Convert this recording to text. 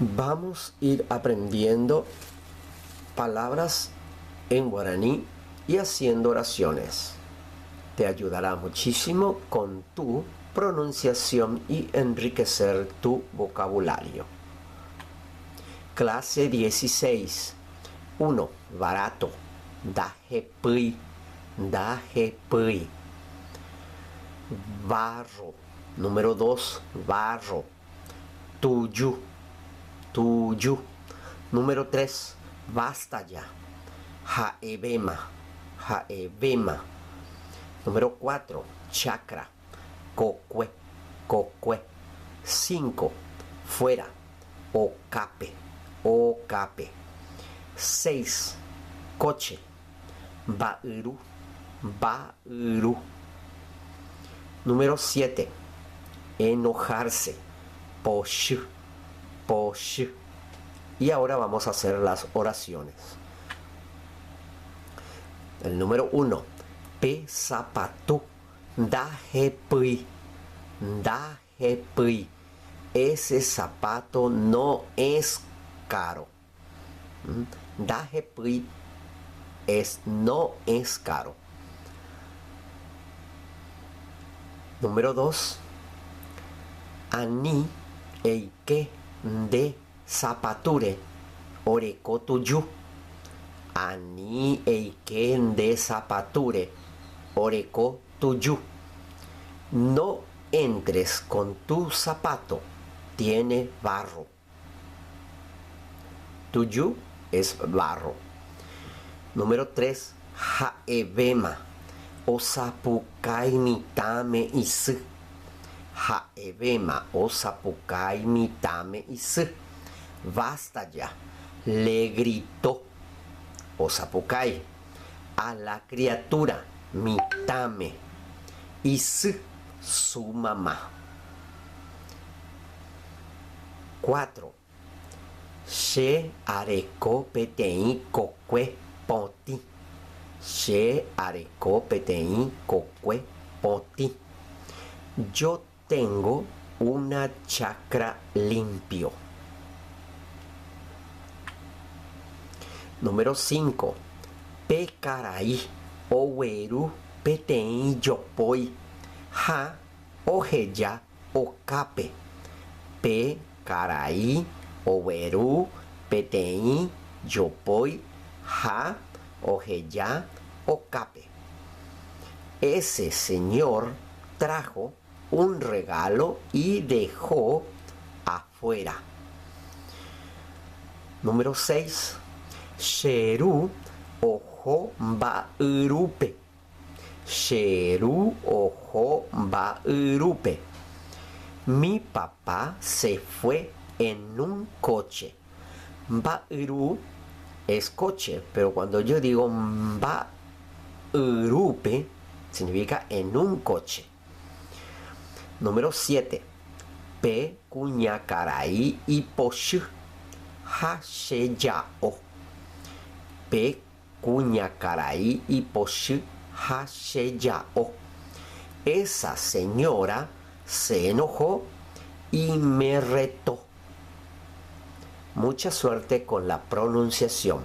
Vamos a ir aprendiendo palabras en guaraní y haciendo oraciones. Te ayudará muchísimo con tu pronunciación y enriquecer tu vocabulario. Clase 16. 1. Barato. Ndahepýi. Ndahepýi. Barro. Número 2. Barro. Tuju. Tuju. Número 3. Basta ya. Ha'evéma. Ha'evéma. Número 4. Chakra. Kokue. Kokue. 5. Fuera. Okápe. Okápe. 6. Coche. Mba'yru. Mba'yru. Número 7. Enojarse. Pochy. Pochy. Y ahora vamos a hacer las oraciones. El número 1. Pe sapatu ndahepýi. Ndahepýi. Ese zapato no es caro. Ndahepýi es no es caro. Número 2. Ani eike nde sapatúre oreko tuju. Ani eike nde sapatúre oreko tuju. No entres con tu zapato, tiene barro. Tuju es barro. Número 3. Ha'evéma osapukái mitãme isy. Ha'evéma osapukái mitãme isy. Basta ya, le gritó osapukái a la criatura mitãme isy, su mamá. 4. Che areko peteĩ kokue potĩ. Che areko peteĩ kokue potĩ. Yo tengo una chacra limpio. Número 5. Pe karai ogueru peteĩ jopói ha oheja okápe. Pe karai ogueru peteĩ jopói ha oheja okápe. Ese señor trajo un regalo y dejó afuera. Número 6. Che ru oho mba'yrúpe. Che ru oho mba'yrúpe. Mi papá se fue en un coche. Mba'yru es coche, pero cuando yo digo mba'yrúpe, significa en un coche. Número 7. Pe kuñakarai ipochy ha cheja'o. Pe kuñakarai ipochy ha cheja'o. Esa señora se enojó y me retó. Mucha suerte con la pronunciación.